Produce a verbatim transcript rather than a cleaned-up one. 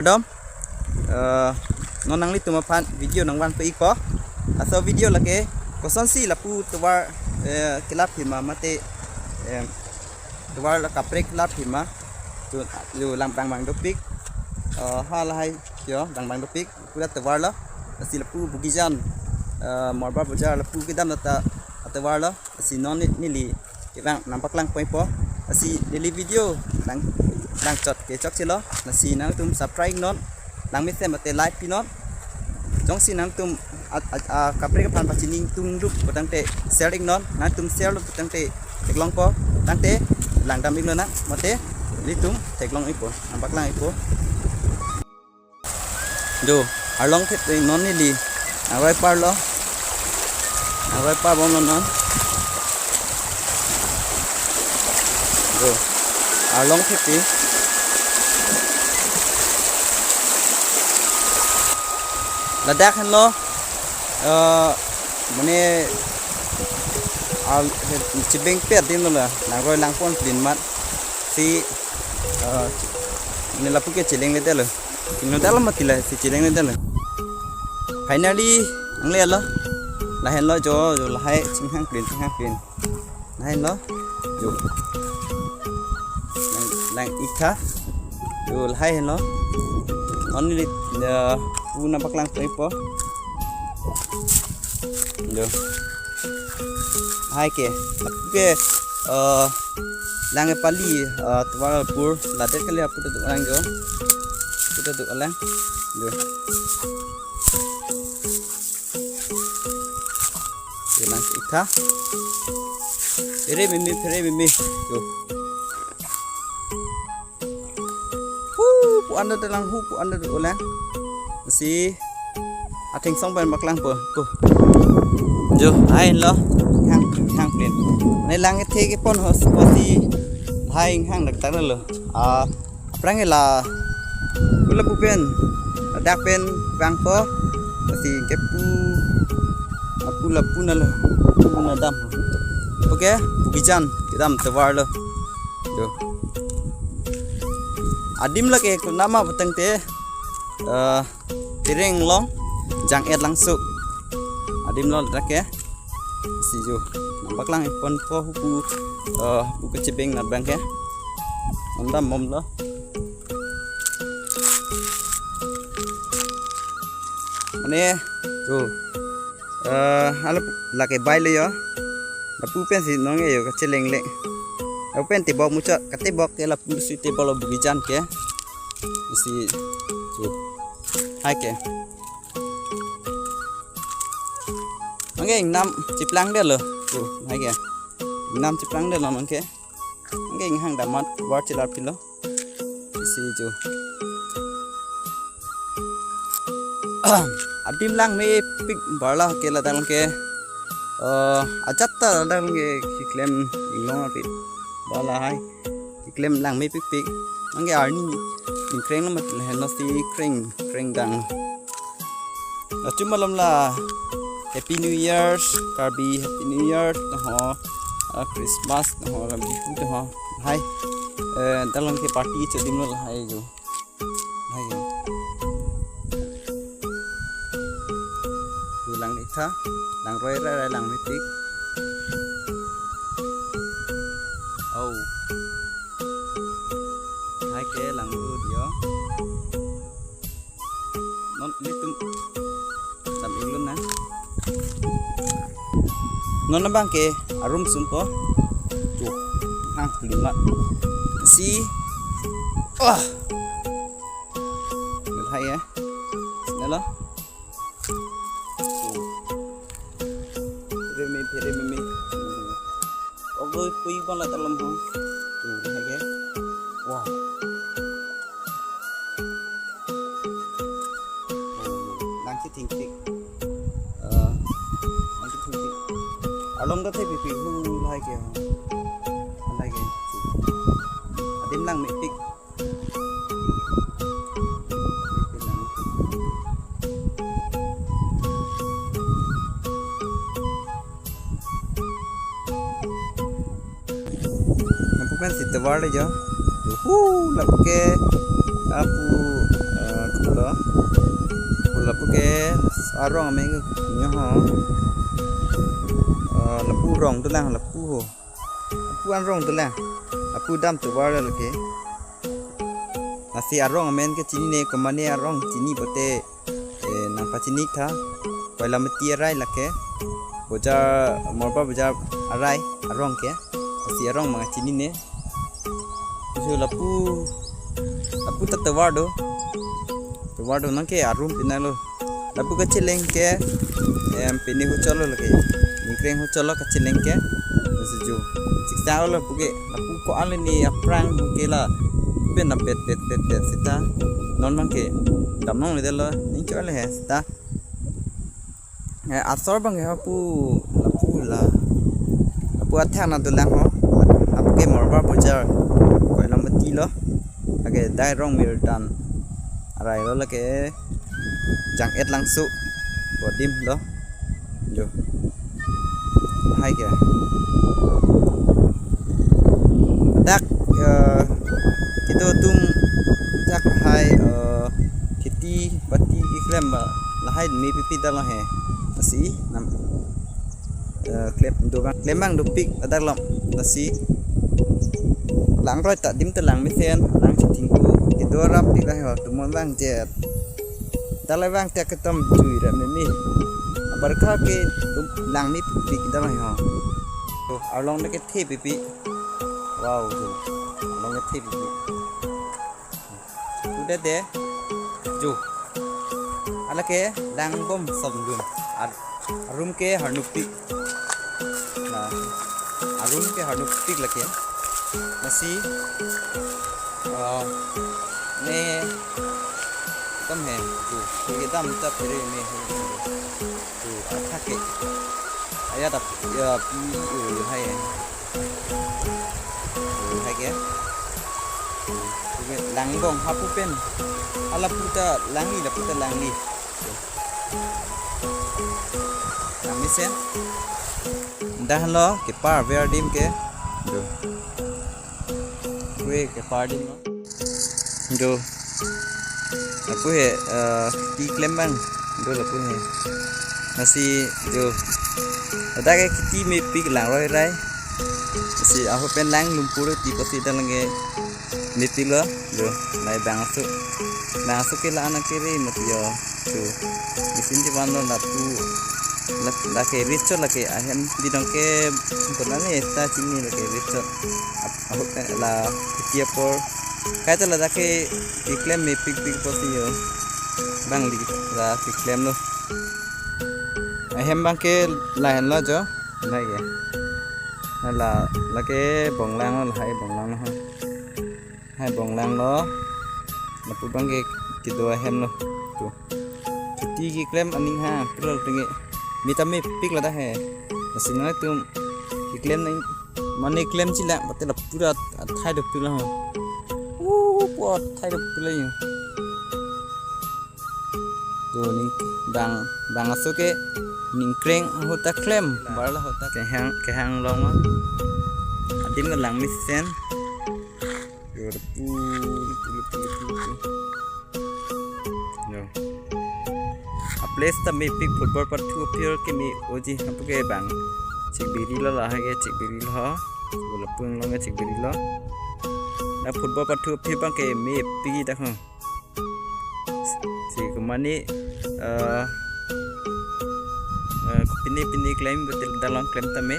Dom, eh, non nanglitum aphan video nangvangpo-ikpo. Laso video lake kosonsi lapu tovar, eh, kelap hima mate, eh, tovar la kaprek kelap hima. Tu, tu lang bang bang dopik. Eh, ha lahai yo bang bang dopik. Pura tovar lo. Lasi lapu Bogijan, eh, Morbar Bajar lapu kedam ta atovar lo. Lasi non ne-, neli kevang nangpaklangpo-ikpo. Lasi neli video lang, lang chot ke chokchelo. Lasi nangtum subscribe non. Langmesen mate like pinon. Jongsi nangtum a, a, a, kaprek aphan pachini ingtungduk putangte share-iknon. Nangtum share lo putangte theklongpo. Tangte langdam-iklo nang. Mate nelitum theklong-ikpo. Nangpaklang-ikpo. Jo, arlong thip non neli nangroi parlo. Nangroi parbomlo non. Jo, arlong thip. Ladak henlo, eh, mane, al-, chibeng pet adim lo la, nangroi langpon klin mat. Si, eh, ne lapu ke chelengledetlo. Inut alam mati la si chelengledetlo. Finally, nanglelo. Lahenlo jo, jo lahai chinghang klin, chinghang klin. Lahenlo. Jo. Lang, lang-iktha. Jo lahai henlo. Only, eh, pu nangpaklangpo-ikpo. Jo. Hai ke. Ke, eh, lang e pali, eh, tovar pur ladet kali apu ta do lang jo. Apu ta do lang. Jo. Jo lang-iktha. Phere mimi, phere mimi. Jo. Hu, pu anda dalang, hu, pu anda do lang. Si atheng song pen paklangpo, pu. Jo, hai lo. Hang, hang plin. Ne lang ethe kepon ho, si hai hang dak tak lo. Ah, aphrang la. Pu lapu pen. Dak pen vangpo. Si kepu. Apu lapu na lo. Pu na dam. Okay, Bogijan kedam tovar lo. Jo. Adim lake konat ma putangte, eh, Tereng along, Jang-et Langso. Adim lo lake. Si jo. Nangpaklangponpo hu pu, eh, pu kachebeng nat abang ke. Nangdambomlo. Mane, jo. Eh, hala lake bai le yo. Lapu pensi nonke yo kachelengle. Lapu pen tebok muchot, katebok ke lapu si tebok lo Bogijan ke. Si tu. Hai ke. Nonke ingnam cheplangdetlo. Tu, hai ke. Ingnam cheplangdetlo nonke. Nonke inghang damat war chelar pilo. Si jo. Adim langmepik barla ke ladak ke. Eh, ajat ta ladak ke keklem inglong aphi. Barla hai. Keklem langmepikpik. Nonke arni ingkreng lo mat lahenlo si kreng, kreng dang. Lachum malom la Happy New Year, Karbi Happy New Year, to ho, ah, Christmas, to ho, Bihu, to ho. Hai, eh, dalang ke party chodim lo hai jo. Hai jo. Lang-iktha, langroi rai rai langmepik. Oh. Hai ke lang-iktha yo. Non nelitum dam-iklo na. Non abang ke arum sunpo. Tuh, hang lima. Si. Ah. Hai ya. Nalo. Tuh. Phere mimi, phere mimi. Ogo pui bala dalam ho. Tuh, hai ke. Wah. Nangchethingpik. Eh, nangchethingpik. Along ta thepikpik hu lahai ke. Lahai ke. Adim langmepik. Lapu pensi tovar le jo. Hu, lapu ke apu, eh, Arong amen ke nyo ho. Eh, lapu rong dolang, lapu ho. Lapu an rong dolang. Lapu dam tovar lake. Lasi arong amen ke chinine, komatne arong chini pote, eh, nangpachini tha. Koilamati arai lake. Bojar, Morbar Bojar arai arong ke. Lasi arong mang chinine. So lapu, lapu ta tovar do. Tovar do nang ke arum pinang lo. Lapu kacheleng ke, em, pini hucholo lake. Ningkreng hucholo kacheleng ke. Lasi jo. Siksa lo puke. Lapu ko ale ni aphrang ke la. Pen na bet, bet, bet, bet sita. Non mang ke. Dam nong le lo. Ning chole he sita. Eh, asor bang ya pu lapu la. Lapu athang na dolang ho. Lapu ke Morbar Bojar. Koilamati lo. Lake dai rong mir dan. Arai lo lake jang et langsu. Bodim lo. Jo. Hai ke. Dak, eh, kita tung dak hai, eh, kheti bati keklem ba lahai mepipi dala he. Lasi nam, eh, klem do bang, klem bang dopik adak lom. Lasi langroi ta dim ta lang mesen, lang chithingku. Kedo arap pik la ho, tumon bang jet. Dala bang tek ketom jui ra meme. Barkha ke tum lang mepik dala ho. To, arlong de kethe pipi. Wow, jo. Arlong kethe pipi. Udah deh. Jo. Ala ke langbom somdun. Ar-, arum ke harnupik. Nah, arum ke harnupik lake. Lasi, eh, ne tam he. Tu, ke dam ta phere ne. Tu, athak ke. Aya tap, ya, pi, eh, hai. Hai ke. Oke, langbong hapu pen. Ala puta langli, la puta langli. Langli sen. Dah lo, kepar ver adim ke. Do. Kue kepar adim lo. Do. Lapu he, eh, ti klem bang. Do lapu he. Lasi, do. Ada ke kheti mepik langroi rai. Lasi, aho pen lang lumpur ti pasi dalang ke mepik lo. Do, lai bang asuk. Bang asuk ke la anak kiri mati yo. Tu. Mesin ti van lo lapu. La, lake richot lake ahem bidong ke konane ta chini lake richot. Ap-, ahok la kheti apor. Kaita ladak ke keklem mepik pik poti yo. Bang li la keklem lo. Ahem bang ke lain lo jo. Lake. La, lake bonglang lo, lahai bonglang lo ha. Hai bonglang lo. Lapu bang ke kedo ahem lo. Tu. Kheti keklem aning ha, pura tinggi. Mita mepik ladak he. Lasi nang tum keklem nang. Mane klem chila, pati la pura athai dopik la ho. Uh, pura athai dopik la yo. Tu ning bang, bang asuk ke ningkreng ahut ta klem. Bar la ahut ta kehang, kehang long lo. Adim ke lang mesen. Yo, pu, pu, pu, pu, pu. Yo. A place ta mepik football pathu aphi ke me oji hapu ke bang. Chikbiri lo lahai ke chikbiri lo ha. Bola pung long ke chikbiri lo. Na football pathu aphi bang ke mepik dak ho. Si kumani, eh, eh, pini pini klem betul dalam klem tame.